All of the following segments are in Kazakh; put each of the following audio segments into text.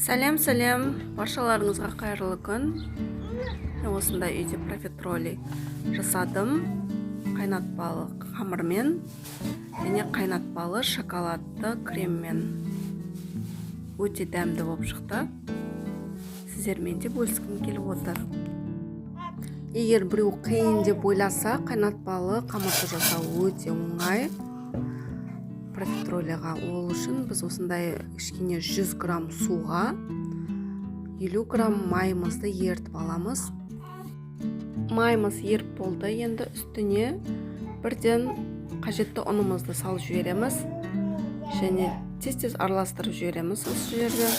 Сәлем, сәлем, баршаларыңызға қайырлы күн. Мен осындай үйде профитроли жасадым. Қайнатпалы қамырмен және қайнатпалы шоколадты креммен. Өте дәмді болып шықты. Сіздермен де бөліскім келіп отыр. Егер біреу қиын деп ойласа, қайнатпалы қамырды жасау өте оңай. Профитролиға ол үшін біз осындай кішкене 100 грамм суға 50 грамм майымызды ерітіп аламыз. Майымыз еріп болды, енді үстіне бірден қажетті ұнымызды салып жібереміз және тез-тез араластырып жібереміз осы жерде.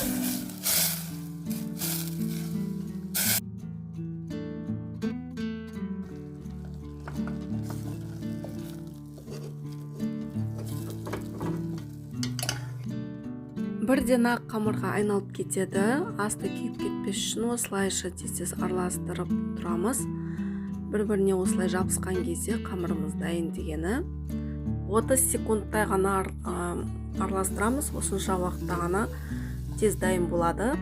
Бірден ақ қамырға айналып кетеді. Асты күйіп кетпес үшін осылайша тез-тез араластырып тұрамыз. Бір-біріне осылай жабысқан кезде қамырымыз дайын дегені. 30 секундтай ғана араластырамыз. Осынша уақытта ғана тез дайын болады.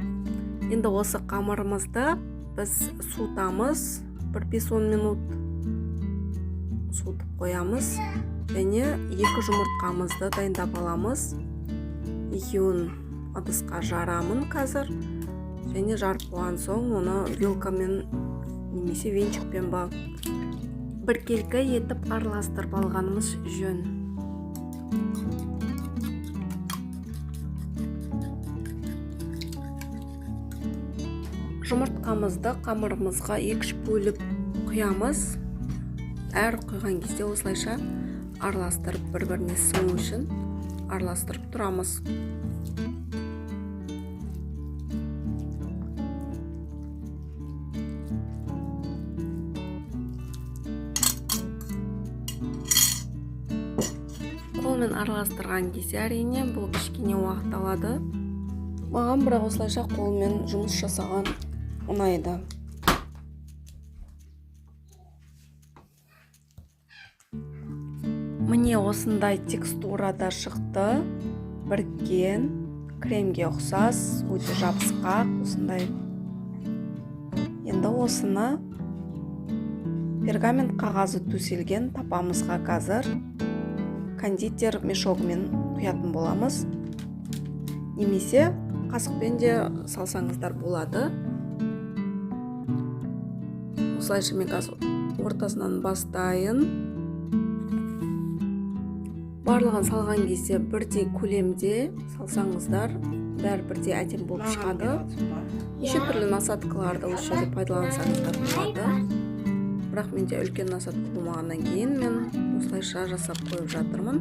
Енді осы қамырымызды біз суытамыз. Бір бес-он минут суытып қоямыз. Және 2 жұмыртқамызды дайындап аламыз. Екеуін ыдысқа жарамын қазір. Және жарып болған соң оны вилкамен немесе венчикпен ба біркелкі етіп араластырып алғанымыз жөн. Жұмыртқамызды қамырымызға екі-үш бөліп құямыз. Әр құйған кезде осылайша араластырып бір-біріне сіңу үшін араластырып тұрамыз. Қолмен араластырған кезде әрине бұл кішкене уақыт алады. Маған бірақ осылайша қолмен жұмыс жасаған ұнайды. Міне осындай текстурада шықты. Біріккен кремге ұқсас, өте жабысқақ осындай. Енді осыны пергамент қағазы төселген тапамызға қазір кондитер мешогымен құятын боламыз. Немесе қасықпен де салсаңыздар болады. Осылайша мен қазір ортасынан бастайын. Барлығын салған кезде бірдей көлемде салсаңыздар, бәрі бірдей әдемі болып шығады. Неше түрлі насадкаларды осы жерде пайдалансаңыздар болады. Бірақ менде үлкен насадка болмағаннан кейін мен осылайша жасап қойып жатырмын.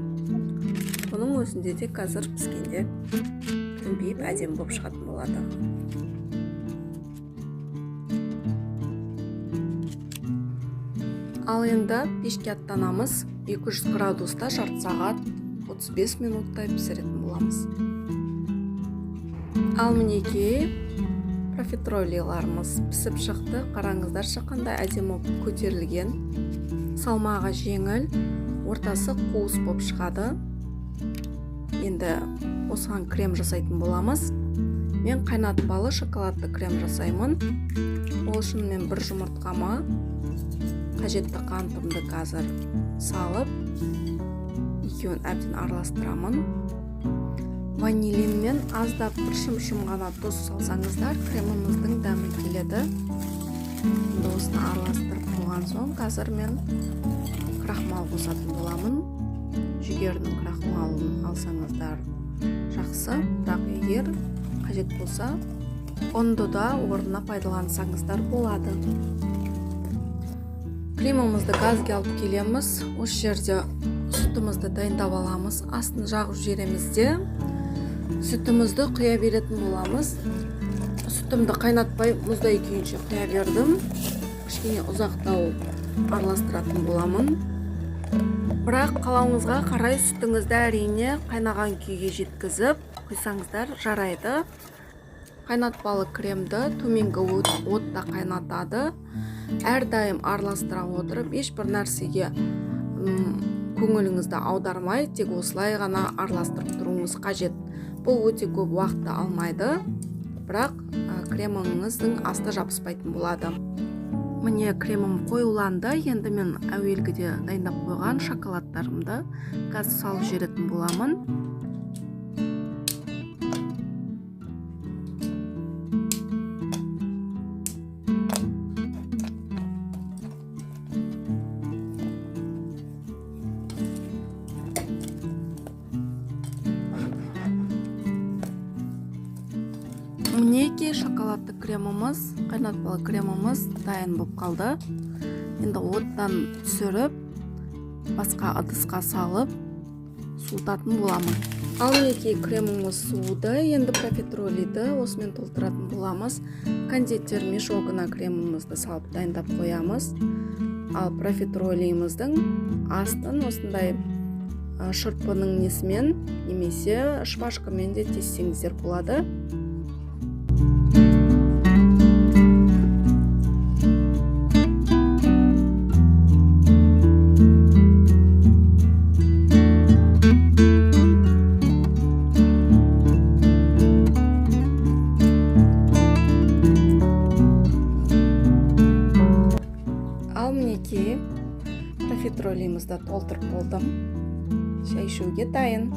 Бұның өзінде де қазір піскенде тімпиіп әдемі болып шығатын болады. Ал енді пешке аттанамыз. 200 градуста жарты сағат 35 минуттай пісіретін боламыз. Ал мінекей профитролиларымыз пісіп шықты. Қараңыздаршы, қандай әдемі болып көтерілген. Салмағы жеңіл, ортасы қуыс болып шығады. Енді осыған крем жасайтын боламыз. Мен қайнатпалы шоколадты крем жасаймын. Ол үшін мен бір жұмыртқама қажетті қантымды қазір салып, екеуін әбден араластырамын. Ванилинмен аздап бір шымшым ғана тұз салсаңыздар, креміміздің дәмі келеді. Енді осыны араластырып болған соң қазір мен крахмал қосатын боламын. Жүгерінің крахмалын алсаңыздар жақсы, бірақ егер қажет болса, ұнды да орнына пайдалансаңыздар болады. Кремімізді газге алып келеміз. Осы жерде сүтімізді дайындап аламыз. Астын жағып жібереміз де сүтімізді құя беретін боламыз. Сүтімді қайнатпай мұздай күйінше құя бердім. Кішкене ұзақтау араластыратын боламын. Бірақ қалауыңызға қарай сүтіңізді әрине қайнаған күйге жеткізіп құйсаңыздар жарайды. Қайнатпалы кремді төменгі отта қайнатады. Әрдайым араластыра отырып, ешбір нәрсеге көңіліңізді аудармай, тек осылай ғана араластырып тұруыңыз қажет. Бұл өте көп уақытты алмайды. Бірақ креміңіздің асты жабыспайтын болады. Міне, кремім қоюланды. Енді мен әуелгіде дайындап қойған шоколадтарымды қазір салып жіберетін боламын. Мінекей, шоколадты креміміз, қайнатпалы креміміз дайын болып қалды. Енді оттан түсіріп, басқа ыдысқа салып, суытатын боламын. Ал мінекей, креміміз суыды. Енді профитролиді осымен толтыратын боламыз. Кондитер мешогына кремімізді салып дайындап қоямыз. Ал профитролиіміздің астын осындай шырпының несімен немесе шпажкамен де тессеңіздер болады. Ал мінекей, профитролімізді толтырып болдым. Шай ішуге дайын.